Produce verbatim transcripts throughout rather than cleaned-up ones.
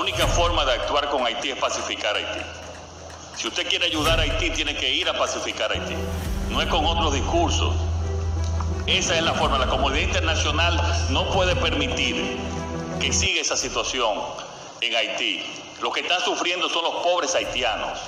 única forma de actuar con Haití es pacificar Haití. Si usted quiere ayudar a Haití, tiene que ir a pacificar Haití. No es con otros discursos. Esa es la forma. La comunidad internacional no puede permitir que siga esa situación en Haití. Los que están sufriendo son los pobres haitianos.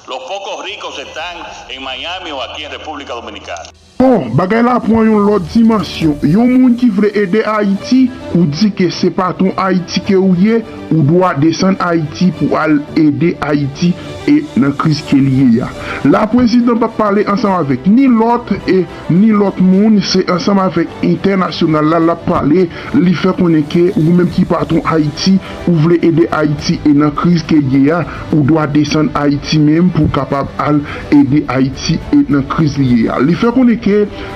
Los pocos ricos están en Miami o aquí en República Dominicana. Bon, bagay la pran yon lòt dimansyon. Yon moun ki vle ede Ayiti, ou di ke se patwon Ayiti ke ou ye, ou dwa desann Ayiti pou al ede Ayiti e nan kriz ke li ye a. La prezidan p ap pale ansanm avèk ni lòt e ni lòt moun, se ansanm avèk entènasyonal la l ap pale, li fè konnen ke ou menm ki patwon Ayiti, ou vle ede Ayiti e nan kriz ke l ye a, ou dwa desann Ayiti menm pou w kapab al ede Ayiti e nan kriz li ye a. Li fè konnen ke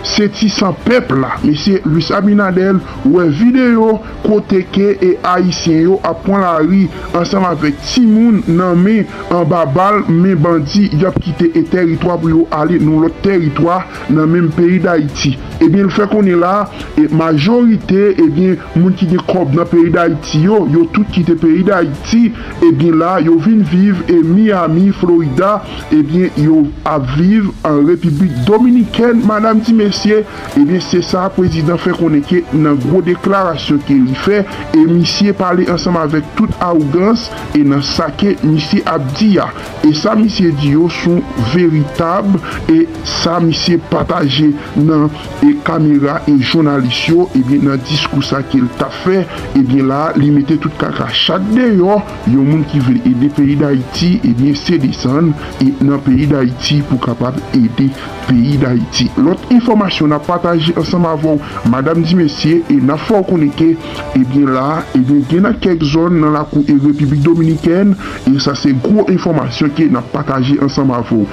se ti san pèp la, mesye Luis Abinader, wè videyo kote ke e Ayisyen yo ap pran lari ansanm avèk timoun nan men anba bal, men bandi, y ap kite e tèritwa pou yo ale nan lòt tèritwa nan menm peyi Dayiti. Ebyen, l fè konnen la, e majorite, ebyen, moun ki gen kòb nan peyi Dayiti yo, yo tout kite peyi Dayiti, ebyen, la, yo vin viv e Miami, Florida, ebyen, yo ap viv an Repiblik Dominikèn, madam di mesye, ebyen, se sa prezidan fè konnen ke nan gwo deklarasyon ke li fè, e misye pale ansanm avèk tout awogans e nan sa ke misye ap di a. E sa misye di yo sou veritab e sa misye pataje nan e kamera e jounalis yo, ebyen, nan diskou sa ke l t ap fè, ebyen, la, li mete tout kaka chat deyò, yon moun ki vle ede peyi Dayiti, ebyen, se desann e nan peyi Dayiti pou kapab ede peyi Dayiti. Lòt enfòmasyon n ap pataje ansanm avè w, madam di mesye, e n ap fè w konnen ke, ebyen, la, ebyen, gen nan kèk zòn nan lakou e Repiblik Dominikèn, e sa se gwo enfòmasyon ke n ap pataje ansanm avè w.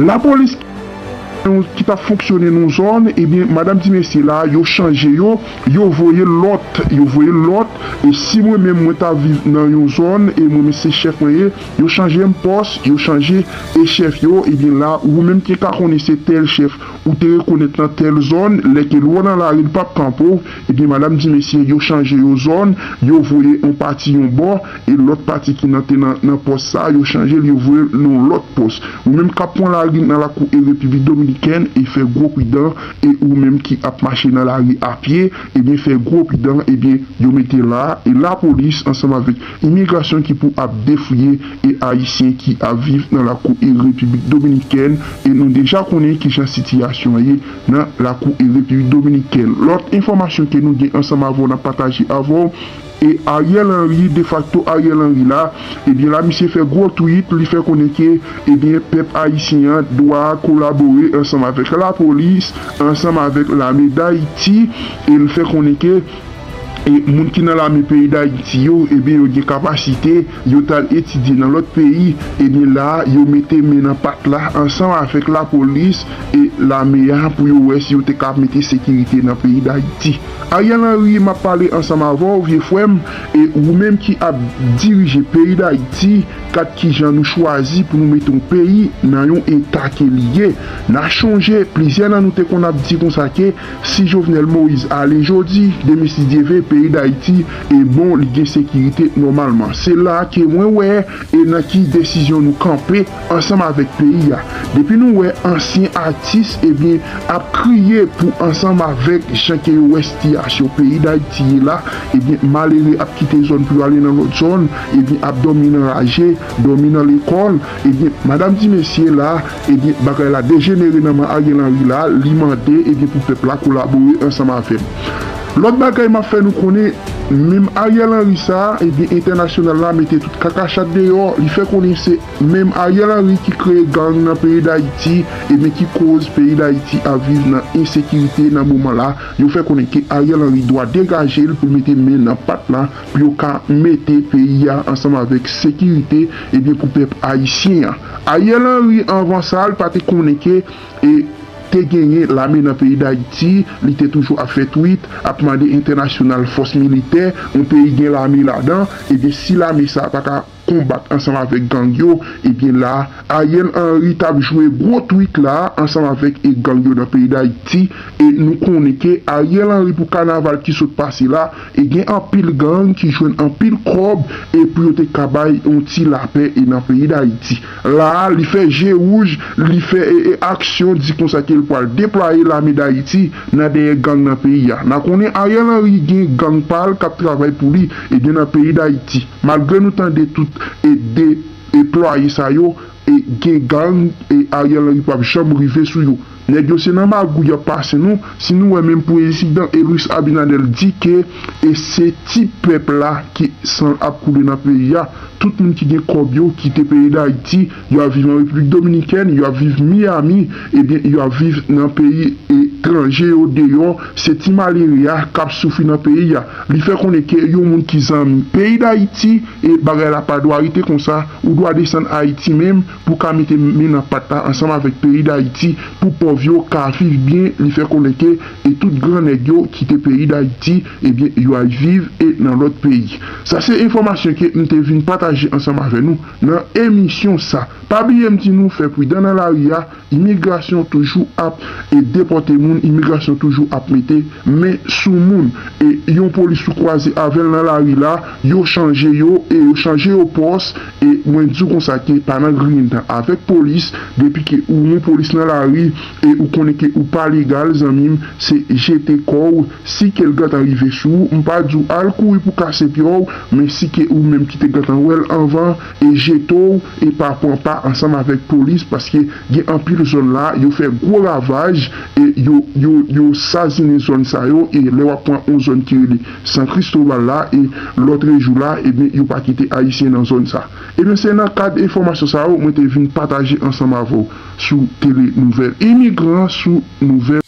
Lapolis ki t ap fonksyone nan zòn, ebyen, madam di mesye la, yo chanje yo, yo voye lòt, yo voye lòt, e si mwen menm mwen ta viv nan yon zòn, e mwen menm se chèf mwen ye, yo chanje m pòs, yo chanje e chèf yo, ebyen, la, ou menm ki ka konnen se tèl chèf, ou te rekonèt nan tèl zòn, lè ke lè w nan lari, l p ap kanpe w, ebyen, madam di mesye, yo chanje yo zòn, yo voye yon pati yon bò, e lòt pati ki nan te nan, nan pòs sa, yo chanje l, yo voye l nan lòt pòs. Ou menm k ap pran lari nan lakou e Repiblik Dominikèn, e fè gwo pridan, e ou menm ki ap mache nan lari a pye, ebyen, fè gwo pridan, ebyen, yo mete la, e lapolis, ansanm avèk imigrasyon ki pou ap defouye e Ayisyen ki ap viv nan lakou e Repiblik Dominikèn, e nou deja konnen kijan sitiyasyon an ye nan lakou e Repiblik Dominikèn. Lòt enfòmasyon ke nou gen ansanm avè w, n ap pataje avè w, e Ariel Henry, defakto Ariel Henry la, ebyen, la, misye fè gwo tweet, li fè konnen ke, ebyen, pèp ayisyen an dwa kolabore ansanm avèk lapolis, ansanm avèk lame Dayiti, e l fè konnen ke e moun ki nan lame peyi Dayiti yo, ebyen, yo gen kapasite, yo t al etidye nan lòt peyi, ebyen, la, yo mete men nan pat la ansanm avèk lapolis e lame a pou yo wè si yo te ka mete sekirite nan peyi Dayiti. Ariel Henry, m ap pale ansanm avè w, vye frè m, e ou menm ki ap dirije peyi Dayiti, gad kijan nou chwazi pou nou mete yon peyi nan yon eta ke li ye. N a chonje, plizyè nan nou te konn ap di konsa ke si Jovenel Moïse ale jodi, demen si Dye vle, peyi Dayiti e bon, li gen sekirite nòmalman. Se la ke mwen wè e nan ki desizyon nou kanpe ansanm avèk peyi a. Depi nou wè ansyen atis, ebyen, ap kriye pou ansanm avèk jan ke yo wè sitiyasyon peyi Dayiti ye la, ebyen, malere ap kite zòn pou yo ale nan lòt zòn, ebyen, ap dòmi nan raje, dòmi nan lekòl, ebyen, madam di mesye la, ebyen, bagay la dejenere nan men Ariel Henry la, li mande, ebyen, pou pèp la kolabore ansanm avè m. Lòt bagay m ap fè nou konnen, menm Ariel Henry sa, ebyen, entènasyonal la mete tout kaka chat deyò, li fè konnen se menm Ariel Henry ki kreye gang nan peyi Dayiti, ebyen, ki koz peyi Dayiti ap viv nan ensekirite nan moman la. Yo fè konnen ke Ariel Henry dwa degaje l pou l mete men nan pat la, pou yo ka mete peyi a ansanm avèk sekirite, ebyen, pou pèp ayisyen an. Ariel Henry, anvan sa, l pa te konnen ke, e, te genyen lame nan peyi Dayiti, li te toujou ap fè tweet, ap mande entènasyonal fòs militè, yon peyi gen lame ladan, ebyen, si lame sa pa ka konbat ansanm avèk gang yo, ebyen la, Ariel Henry t ap jwe gwo twit la ansanm avèk e gang yo nan peyi Dayiti, e nou konnen ke Ariel Henry pou kanaval ki sot pase la, e gen anpil gang ki jwenn anpil kòb, e pou yo te ka bay yon ti lapè e nan peyi Dayiti. La a, li fè je wouj, li fè e, e aksyon, di konsa ke l pral deplwaye lame Dayiti nan dèyè gang nan peyi a. N a konnen Ariel Henry gen gang pa l k ap travay pou li, ebyen nan peyi Dayiti. Malgre nou tande tout e de e plwaye sa yo, e gen gang, e Ariel Henry p ap janm rive sou yo. Nèg yo se nan magouy y ap pase nou, si nou wè menm prezidan Eluis Abinader di ke e se ti pèp la ki san ap koule nan peyi a, tout moun ki gen kòb yo kite peyi Dayiti, y ap viv an Repiblik Dominikèn, y ap viv Miami, ebyen y ap viv nan peyi etranje yo deyò, se ti malere a k ap soufri nan peyi a. Li fè konnen ke yon moun ki zanmi peyi Dayiti, e bagay la pa dwa rete konsa, ou dwa desann Ayiti menm pou ka mete men nan pat la ansanm avèk peyi Dayiti pou pòv yo ka viv byen, li fè konnen ke e tout gran nèg yo kite peyi Dayiti, ebyen yo al viv e nan lòt peyi. Sa se enfòmasyon ke m te vin pataje ansanm avè nou nan emisyon sa. Pa bliye m di nou fè pridan nan lari a, imigrasyon toujou ap e depòte moun, imigrasyon toujou ap mete men sou moun. E yon polis ou kwaze avè l nan lari la, yo chanje yo, e yo chanje yo pòs, e mwen di w konsa ke pa nan griyen dan avèk polis, depi ke ou yon polis nan lari, e ou konnen ke ou pa legal, zanmi m, se jete kò w, si ke l gentan rive sou ou, m pa di w al kouri pou kase pye w, men si ke ou menm ki te gentan wè l anvan, e jete w, e pa pran pa ansanm avèk polis, paske gen anpil zòn la, yo fè gwo ravaj, e yo, yo, yo sazinen zòn sa yo, e lè w ap pran yon zòn ki rele San Cristobal la, e lòt rejou la, ebyen, yo pa kite Ayisyen nan zòn sa. Ebyen, se nan kad enfòmasyon sa yo, mwen te vin pataje ansanm avè w sou Tele Nouvèl Imigran, sou Nouvèl